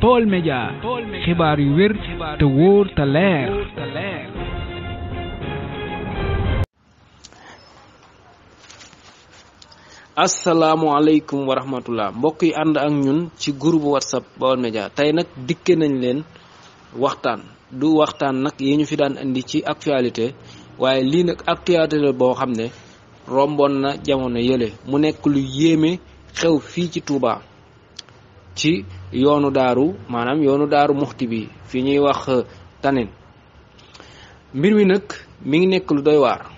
Baol Média xibaar yu wér te wóor te leer. asalaamaaleykum wa rahmatullah mbokk yi ànd ak ñun ci groupe whatsapp Baol Média tey nag dikke nañ leen waxtaan du waxtaan nag yi ñu fi daan indi ci actualité waaye lii nag actualité la boo xam ne romboon na jamono yële mu nekk lu yéeme xew fii ci Touba ci yoonu daaru maanaam yoonu daaru muxti bi fi ñuy wax Tanen mbir mi nag mi ngi nekk lu doy waar.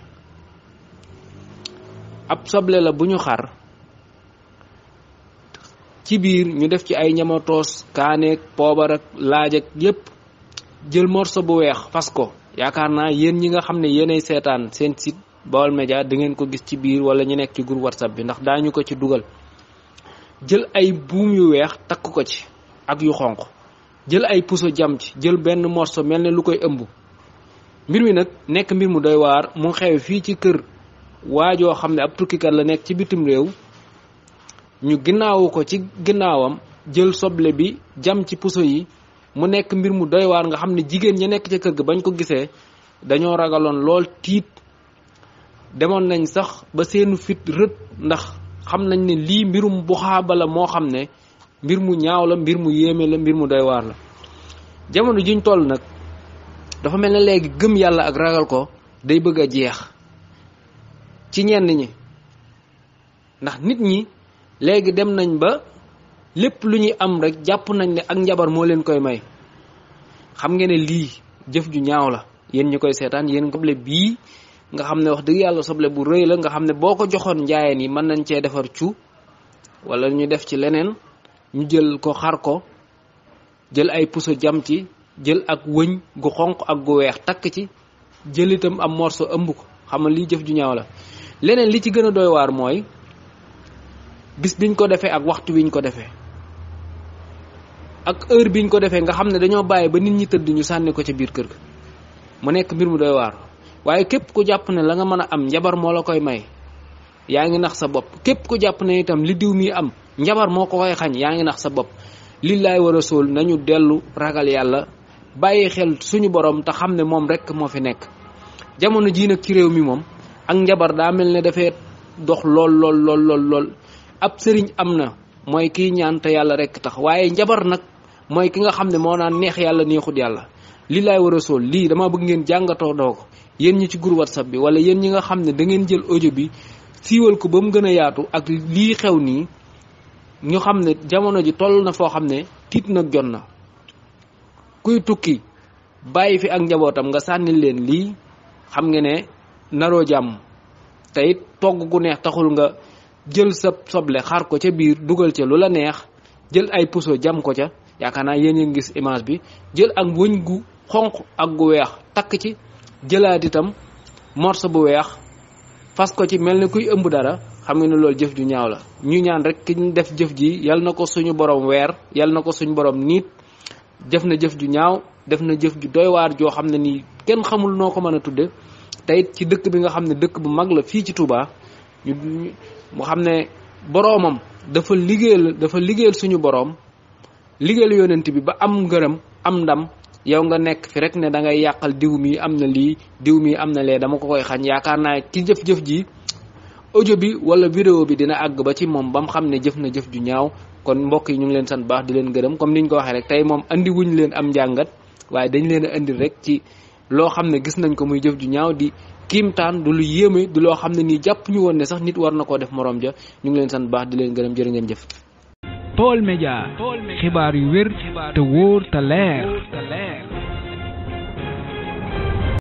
ab soble la bu ñu xar ci biir ñu def ci ay ñamatoos kaaneeg poobar ak laaj ak yépp jël morso bu weex fas ko yaakaar naa yéen ñi nga xam ne yéenay seetaan seen site Baol Média da ngeen ko gis ci biir wala ñu nekk ci groupe whatsapp bi ndax daañu ko ci dugal jël ay buum yu weex takk ko ci ak yu xonq jël ay puso jam ci jël benn morso mel ne lu koy ëmb mbir mi nag nekk mbir mu doy waar mu xew fii ci kër waajoo xam ne ab tukkikat la nekk ci bitim réew ñu ginnaawu ko ci ginnaawam jël soble bi jam ci puso yi mu nekk mbir mu doy waar nga xam ne jigéen ña nekk ca kër ga bañ ko gisee dañoo ragaloon lool tiit demoon nañ sax ba seenu fit rët ndax xam nañ ne lii mbirum buxaaba la moo xam ne mbir mu ñaaw la mbir mu yéeme la mbir mu doy waar la jamono jiñ toll nag dafa mel ne léegi gëm yàlla ak ragal ko day bëgg a jeex ci ñenn ñi ndax nit ñi léegi dem nañ ba lépp lu ñuy am rek jàpp nañ ne ak njabar moo leen koy may xam ngeen ne lii jëf ju ñaaw la yéen ñu koy seetaan yéen soble bii nga xam ne wax dëgg yàlla soble bu rëy la nga xam ne boo ko joxoon njaayeen yi mën nañ cee defar cu wala ñu def ci leneen ñu jël ko xar ko jël ay puso jam ci jël ak wëñ gu xonq ak gu weex takk ci jël itam am morso ëmb ko xam nga lii jëf ju ñaaw la leneen li ci gën a doy waar mooy bis biñ ko defee ak waxtu wiñ ko defee ak heure biñ ko defee nga xam ne dañoo bàyyi ba nit ñi tëdd ñu sànni ko ca biir kër ga mu nekk mbir mu doy waar waaye képp ku jàpp ne la nga mën a am njabar moo la koy may yaa ngi nax sa bopp képp ku jàpp ne itam li diw mi am njabar moo ko koy xañ yaa ngi nax sa bopp lillaay wa rasul nañu dellu ragal yàlla bàyyi xel suñu borom te xam ne moom rek moo fi nekk jamono jii nag ci réew mi moom ak njabar daa mel ne dafay dox lool ab sëriñ am na mooy kiy ñaan te yàlla rek tax waaye njabar nag mooy ki nga xam ne moo naan neex yàlla neexut yàlla lillaay wa rasul lii dama bëgg ngeen jàngatoo doo ko yéen ñi ci groupe whatsapp bi wala yéen ñi nga xam ne da ngeen jël audio bi siiwal ko ba mu gën a yaatu ak lii xew nii ñu xam ne jamono ji toll na foo xam ne tiit nag jot na kuy tukki bàyyi fi ak njabootam nga sànnil leen lii xam nga ne naroo jàmm te it togg gu neex taxul nga jël sa soble xar ko ca biir dugal ca lu la neex jël ay puso jam ko ca yaakaar naa yéen a ngi gis image bi jël ak wëñ gu xonq ak gu weex takk ci jëlaat itam morso bu weex fas ko ci mel ni kuy ëmb dara xam nga ne loolu jëf ju ñaaw la ñu ñaan rek ki ñu def jëf ji yal na ko suñu borom weer yal na ko suñu borom niit def na jëf ju ñaaw def na jëf ju doy waar joo xam ne nii kenn xamul noo ko mën a tudde te it ci dëkk bi nga xam ne dëkk bu mag la fii ci Touba mu xam ne boroomam dafa liggéeyal suñu boroom liggéeyal yonent bi ba am ngërëm am ndam yow nga nekk fi rek ne da ngay yàqal diw mi am na lii diw mi am na lee dama ko koy xañ yaakaar naa ki jëf-jëf ji audio bi wala vidéo bi dina àgg ba ci moom ba mu xam ne jëf na jëf ju ñaaw kon mbokk yi ñu ngi leen sant baax di leen gërëm comme niñ ko waxee rek tey moom andi wuñ leen am njàngat waaye dañ leen a indi rek ci loo xam ne gis nañ ko muy jëf ju ñaaw di kiimtaan du lu yéeme du loo xam ne nii jàpp ñu woon ne sax nit war na koo def morom ja ñu ngi leen sant baax di leen gërëm jërë ngeen jëf. Baol Média xibaar yu wér te wóor te leer.